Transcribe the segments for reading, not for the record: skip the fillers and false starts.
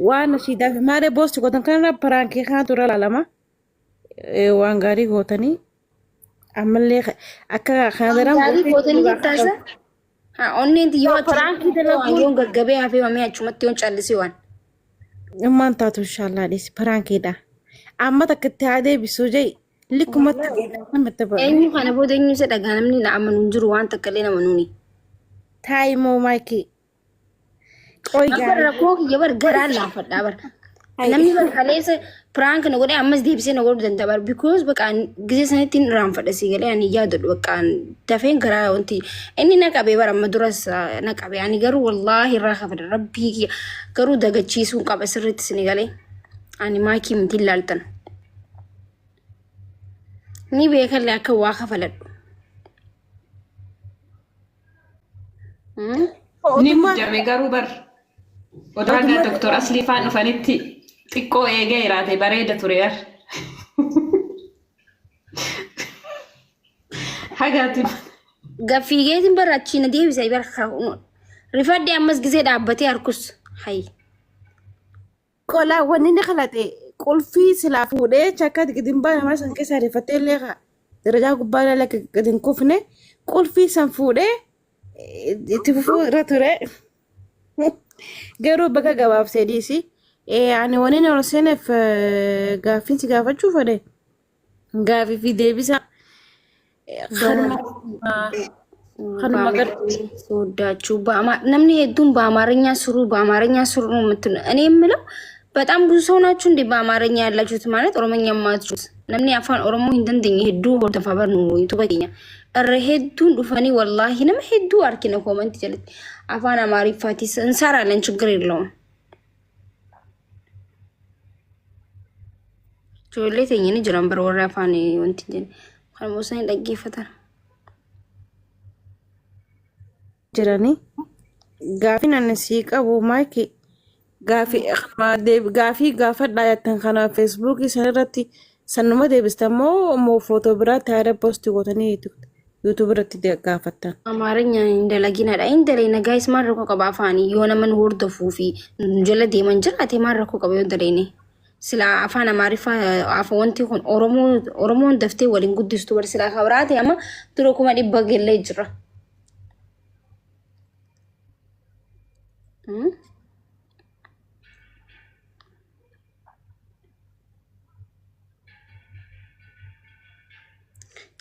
Waan nashiidaa fi maalee boosti gootan kanarra piraankii kanatu irra laalama. Waan gaarii gootanii ammallee akka kana Waan daran gaarii gootee gootanii dhugaa jettaa isa? Haa onneen tiyyoo Piraankii achumatti waan dalaguun yoon gaggabee hafee mamee achumatti yoon callisee waan. Ummaan taatu inshaallah dhiisi piraankiidha. Amma takka itti haa deebisuu jee likkumatti namatti ba'a. Eenyu kana booda eenyu isa dhagaa namni na amanu hin jiru waan takka illee nama nuuni. Taayimoo maayikii. Qoy Amma gaarii. rakkoo kiyya bar garaan laafadhaa bar. Namni bar kaleessa piraank na godhee ammas deebisee na godhuu danda'a bar because bakka gisee sanitti hin irraanfadha sii galee ani yaadadhu bakka dafeen garaa wanti inni na qabee bar amma duras na qabee ani garuu wallaahi irraa kafadha rabbii kiyya garuu dagachiisuun qaba sirriitti sini galee ani maakii miti hin laaltan. Ni beekallee akka waa kafaladhu. Ni muddame garuu bar. Odoo haga Doktor Aslii faan dhufanitti xiqqoo eegee jiraate bareeda ture yar. Hagaati. Gaffiigeetiin bara achii na deebisa bara rifadhe ammas gisee dhaabbatee harkus hayi. Qolaa wanni inni kalaqe qulfii silaa fuudhee chakka gadi hin baane mana san keessa ariifatee illee ka darajaa gubbaa illee akka gadi hin kufne qulfii san fuudhee itti fufuu irra ture. Garuu bakka gabaabsee dhiisi. Ani wanni inni ol seeneef gaaffiin si gaafachuu fedhe gaafii fi deebisa kanuma kanuma gartuu. ስወዳችሁ namni hedduun በአማርኛ ስሩ በአማርኛ ስሩ ነው የምትሉ። እኔ የምለው በጣም ብዙ ሰው ናችሁ እንዴ በአማርኛ ያላችሁት? ማለት ኦሮሞኛ የማትችሉት namni afaan oromoo hin dandeenye hedduu hordofaa barnu yuutuuba keenya irra hedduun dhufanii wallaahi nama hedduu arkina koomantii jalatti afaan amaariffaatis እንሰራለን ችግር የለውም። Ijoollee teenya ni jiran bara warri afaan wanti hin jenne kanuma osoo hin dhaggeeffatan. Jiranii gaafiin ani sii qabu maayiki gaafii gaafii gaafadhaa jettan kana feesbuukii san irratti sanuma deebistan moo moo footoo biraatti haala poostii gootanii yuutuub irratti gaafattan. Amaarinyaan hin dalaginadha. Hin dalayna gaayis maal rakkoo qaba afaanii yoo nama nu hordofuu fi nu jala deeman jiraate maal rakkoo qaba yoo dalayne. Silaa afaan Amaariffaa afa wanti kun Oromoo Oromoon daftee waliin guddistu bar silaa kabiraate amma dura 100,000 gellee jira.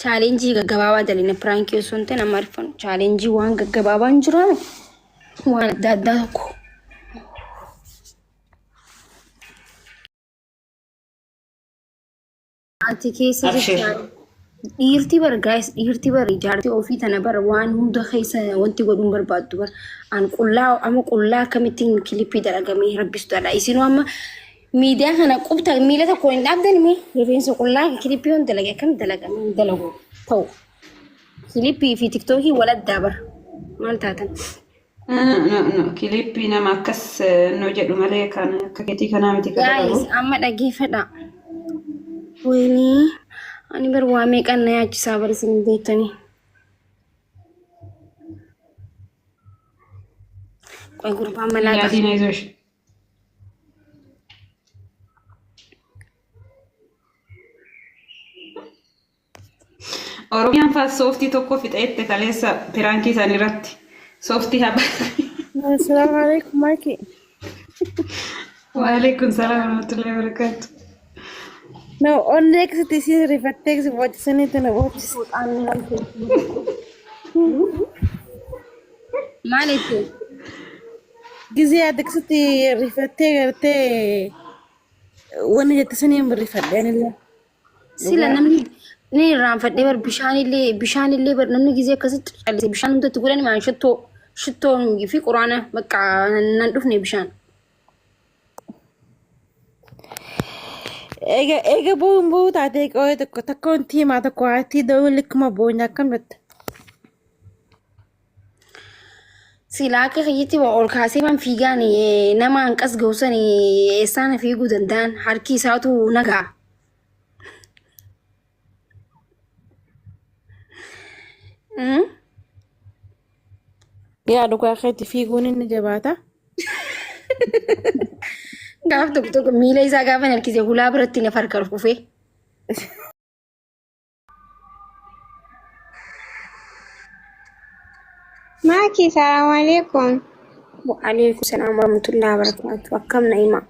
Chaalenjii gaggabaabaa daline piraankii osoo hin ta'in Amaariffaan chaalenjii waan gaggabaabaa hin jiraame waan adda addaa tokko. Ati keessa Abshir. jirta. Dhiirti bar gaayis dhiirti bar jaartii ofii tana bar waan hunda keessa wanti godhuun barbaaddu bar an qullaa amma qullaa akkamittiin kilippii dalagamee rabbistu dhala isinuu amma miidiyaa kana qubta miila tokko hin dhaabdan mee rifeensa qullaa kilippii yoon dalage akkam dalagame hin dalagu ta'u kilippii fi tiktookii wal addaa bar maal taatan. No, no, kilippii nama akkas no jedhu malee kan akka keetii kanaa miti ka Guys, dalagu. amma dhaggeeffadha. Wayinii, ani bar waa meeqan na yaachisaa bar isin hin beektanii. Qoy gurbaan malaaxa. Yaadiin ayizoosh. Oromiyaan faa sooftii tokko fixeette kaleessa piraankii isaanii irratti. Sooftii haba. Assalaamu alaikum Maayikii. Waalaikum salaam warahmatullahi wabarakatuh. No, onnee keessatti isiin rifattee si boochisaniitu na boochisee. Maal jechuun? Gizee ati keessatti rifattee gartee wanni jette saniin rifadhe anillee. Sila namni ni irraanfadhee bar bishaanillee bishaanillee bar namni gizee akkasitti callise bishaan hundatti godhani maan shittoo shittoo fi quraana bakka nan dhufne bishaan. Eega eega bu'uun bu'uu taatee qooyee tokko takka wanti himaa tokko haati da'uu likkuma boonya akkam jette. Silaa akka kiyyatti waa ol kaasee man fiigaan nama hanqas ga'u san eessaan fiiguu danda'an harki isaatu nagaa. Yaa dhugaa keetti fiiguun inni jabaata. Gaaf tokko tokko miila isaa gaafa harkise hulaa biratti na farkar kufee. Maaki, salaam alaikum. Wa'aleekum salaam warahmatullahi wabarakatuh. Akkam Na'imaa?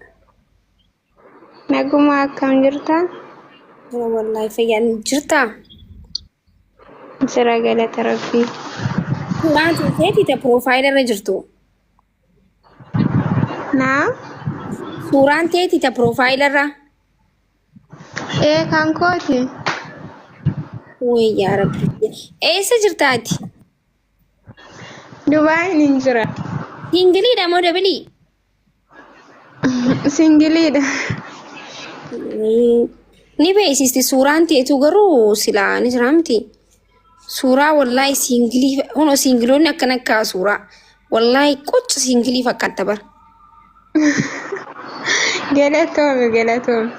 Naguma, akkam jirta? Jira wallahi, fayyaan jirtaa? Jira, galata Rabbii. Suuraan teetii ta profile irra jirtu. Naa? Suuraan teetii ta profile irra. Ee, kan kooti. Way yaa Rabbi. Eessa jirta ati? Dubaayin hin jira. Singleiidha moo doubleii? Singleiidha. Ni beeksisti suuraan teetu garuu silaa ni jira miti. Suuraa wallaahi singleii hunoo singleoonni akkana akka suuraa wallaahi qocca singleii fakkaata bara. Galatoomi, galatoomi.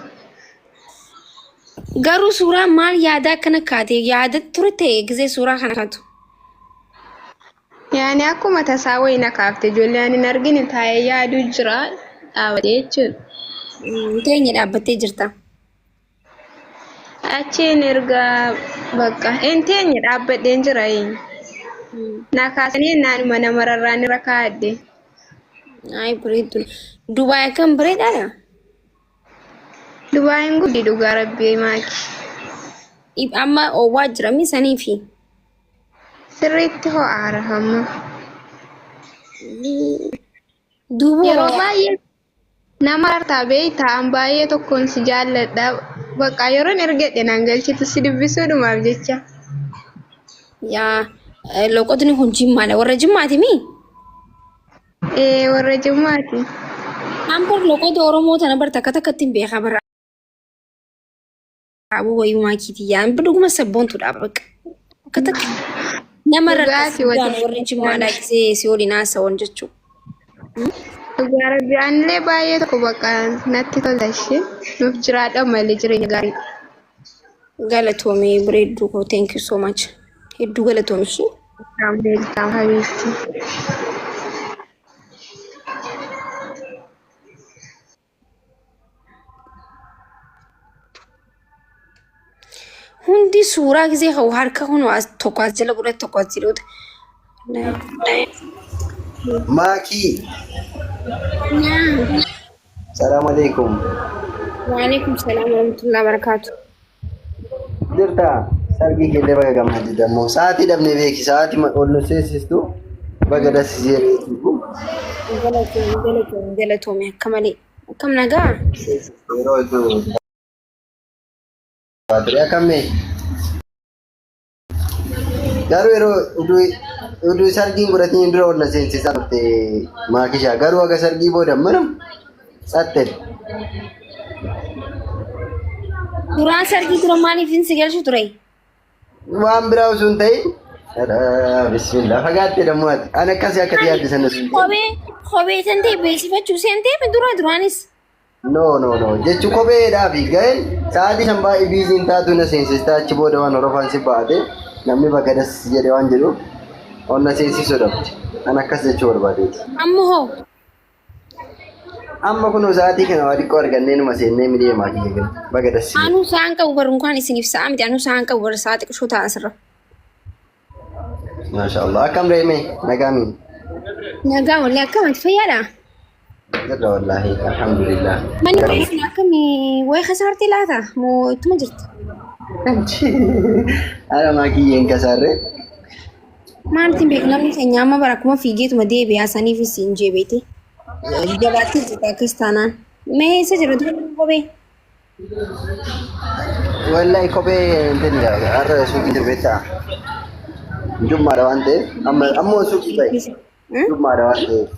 Garuu suuraa maal yaada akkana kaate yaada ture ta'e gisee suuraa kana kaatu? Yaani akkuma tasaa wayii na kaafte, ijoollee ani hin argine taa'ee yaaduu jira dhaabatee jechuudha. Teenya dhaabbattee jirta. Achiin erga bakka hin teenye dhaabbadheen jira. Na kaasanii naanuma nama rarraan irra kaa'adde. Ay, bareeddu. Dubaay akkam bareedaadha. Dubaayin guddi dhugaa Rabbii, Maaki. Amma oowwaa jira mi saniifi? Sirriitti ho'aara hamma. Duuba Yeroo baay'ee nama hartaa beektaa, an baay'ee tokkoon si jaalladha. Bakka yeroon ergadhe naan galchitu si dubbisuudhumaaf jecha. Yaa, loqotni kun Jimmaadha. Warra Jimmaati mi? Ee, warra Jimmaati. An bar loqota Oromoo tana bar takka takkatti hin beekaa bara. Aboo wayii maakiitii yaa dhuguma sabboontuudha bakka. Akka takka nama Dhugaati rarrasuudhaan wati. warri Jimmaadhaa gisee si waliin haasa'an jechuudha. Dhugaa Rabbii anillee baay'ee tokko bakka natti tola ishee. Nuuf jiraadha malee jireenya gaarii. Galatoomii bareedduu koo, thank you so much. Hedduu galatoomi ishee. Welcome, habiibti. Hundi suuraa gisee ka'u harka kun as tokko as jala godhate, tokko as jedhuuti. Maakii, salaam alaikum. Waalaikum salaam warahmatullahi wabarakatuh. Jirta, sargii keellee baga gammadde dammoo. Sa'aatii dhabnee beeki, sa'aatii ol nu seessistu baga dasisee reetu. Galatoomi, galatoomi, galatoomi akka malee. Akkam, nagaa? Yeroo itti baatirii akkamii? Garuu yeroo uduu sargiin godhatiin dura ol na seensisaa turte Maakishaa. Garuu haga sargii booda manam tsatte. Suuraan sargii dura maaliif hin si galchu ture? Waan biraa osoo hin ta'in, bismillah, fagaattee dammoo ati. Ani akkasii akkati yaadde sana osoo hin ta'in. Kophee san ta'e beeksifachuu seentee dura duraanis. No, no, no. Jechuun kopheedhaa fi ga'een sa'aatii san baay'ee busyn taatu na seensistaa, achi booda waan horofaan si baate namni bakka das jedhe waan jedhuuf ol na seensisuu dhabde. An akkas jechuu barbaadeeti. Amma hoo? Amma kun sa'aatii kana waa xiqqoo argannee numa seennee mi deemaa kiyya gala. Baga das jedhe. Anuu sa'aan qabu baru inkaan isiniif sa'a miti, anuu sa'aan qabu bara sa'a xiqqishoo ta'a asirra. Maasha Allah. Akkam reeme, nagaa mi? Nagaa wallee, akkam ati, fayyaadha? Jirra wallaahi, alhamdulillah. Manni kun sun akkamii wayi kasaartee laata moo ittuma jirti? Ara maakiyyeen kasaarree. Maaltiin beeku, namni keenya amma bara akkuma fiigeetuma deebi'aa saniifis hin jeebeeti. Jabaattee jirta akkas taanaan. Mee eessa jira dura kophee? Wallahi kophee intin har'a suuqii jiru beektaa? Jummaadha waan ta'eef amma ammoo suuqii bahe. Jummaadha waan ta'eef.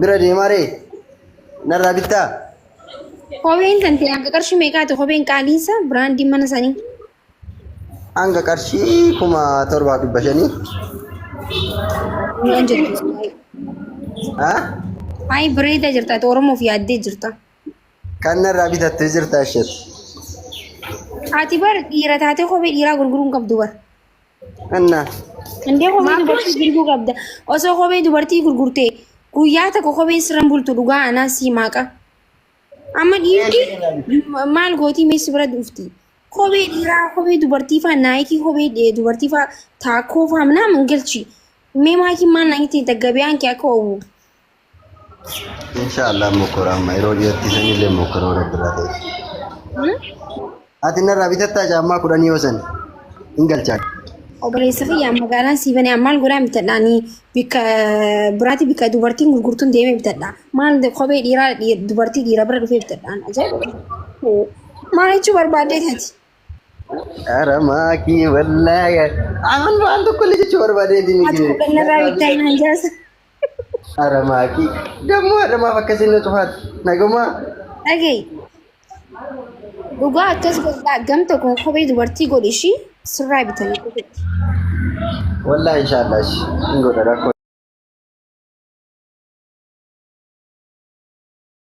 Bira deemaa ree? Narraa bittaa? Kopheen kan ta'e hanga qarshii meeqaati kopheen qaaliinsa brandiin mana sanii? Hanga qarshii 7,500. Waan jirtu. Haa? Ay, bareedaa jirta ati, Oromoof yaaddee jirta. Kan narraa bitattee jirta isheet. Ati bar dhiira taatee kophee dhiiraa gurguruu hin qabdu bar. Anna. Indee kophee dubartii gurguruu qabda. Osoo kophee dubartii gurgurte guyyaa tokko kopheen sirran bultu dhugaa anaa sii maaqa. Amma dhiirti maal gootii meessi bira dhufti. Kophee dhiiraa kophee dubartii faa naayikii kophee dubartii faa taakkoo faa minaamin galchi. Mee maakiin maal naan ittiin gabayaan kee akka oolu. Inshaallah mokora amma yeroo dhiyootti sanillee mokora warra biraa ta'e. Ati narraa bitattaa caammaa 10 yoo san hin galchaa. Obboleessa kiyyaa magaalaan sii banee maal godhaa bitadhaanii bikka biraati bikka dubartiin gurgurtuun deemee bitadha. Maal kophee dhiiraa dubartii dhiira bira dhufee bitadhaan ajaa'iba. Maal jechuu barbaadde taati? Ara maakii wallaahi. Aman waan tokko illee jechuu barbaadee Ati 10 narraa bittaa hin hanjaasa. Ara maakii. Dammoo adamaaf akkasiin na cufaati. Nagumaa. Dhaga'i. Dhugaa akkas godhaa gam tokkoon kophee dubartii godhi ishii sirraa bitanii kophee. Wallaahi inshaallah hin godha rakkoo.